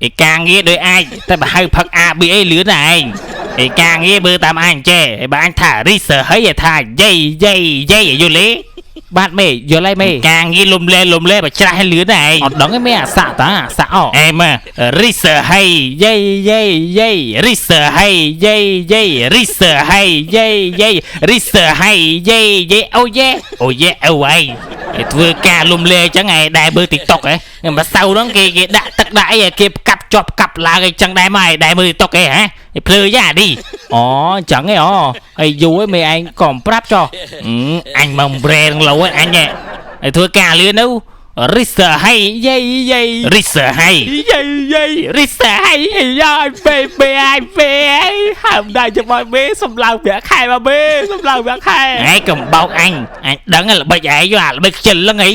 ឯការងារដោយអាចតែបើហៅផឹក A B អីលឿនណាឯងឯការងារមើលតាមអញចេះឯបើអញថារីសហីឯថាយាយយាយយាយយល់ទេ បាទមេយល់ហើយមេ ការងារលំលែលំលែបើច្រាស់ឲ្យលឿនណាឯង អត់ដឹងទេមេអាសាក់តាអាសាក់អ អេមើរីសហីយាយយាយយាយរីសហីយាយយាយរីសហីយាយយាយរីសហីយាយយាយអូយេអូយេអូឯងឯធ្វើការលំលែអញ្ចឹងឯងដែរមើល TikTok ហ៎ម្សៅហ្នឹងគេគេដាក់ទឹកដាក់អីគេផ្កាប់ជាប់ផ្កាប់ឡើងអីចឹងដែរមកឯងដែរមើល TikTok ហ៎ហ៎ឯភ្លើយ៉ានេះ អូអញ្ចឹងឯអូហើយយូរឯងមេឯងក៏មិនប្រាប់ចុះ អញមកប្រេងលោអញឯធ្វើការលឿនទៅរិសហៃ យាយយាយ រិសហៃ យាយយាយរិសហៃយាយបេបេអាយបេហើមដៃជាមួយមេសំឡៅប្រាក់ខែមកមេសំឡៅប្រាក់ខែ ឯងកំបោកអញអញដឹងល្បិចឯងយកអាល្បិចខ្ជិលហ្នឹងអី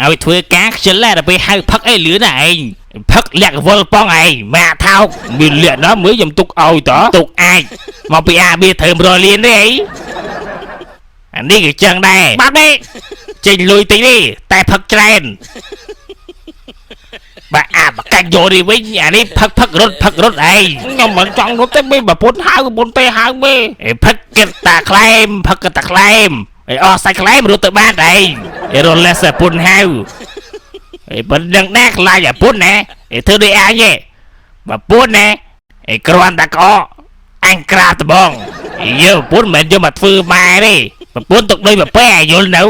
ឲ្យធ្វើការខ្ជិលដែរដល់ពេលហៅផឹកអីលឿនណាឯងផឹកលាក់វល់ប៉ងឯងម៉ាថោក មានលាក់ណាមើលខ្ញុំទុកឲ្យតា ទុកអាចមកពីអាបៀត្រូវ100លានទេអីអានេះក៏ចឹងដែរ បាទមេ ចេញលុយតិចទេតែផឹកច្រើនបាទអាបកាច់យកនេះវិញអានេះផឹកផឹករត់ផឹករត់ឯង ខ្ញុំមិនចង់រត់ទេមេប្រពន្ធហៅប្រពន្ធទេហៅមេ ឯផឹកគិតតាក្លែមផឹកគិតតាក្លែមឯអស់សាច់ក្លែមរត់ទៅបានឯងឯរត់លេសប្រពន្ធហៅឯប៉ុណ្្នឹងដែរខ្លាចប្រពន្ធណាឯធ្វើដូចអញឯប្រពន្ធណាឯគ្រាន់តែក្អកអញក្រាបត្បងយកប្រពន្ធមិនមែនយកមកធ្វើម៉ែទេប្រពន្ធទុកដូចប្រពែយល់នៅ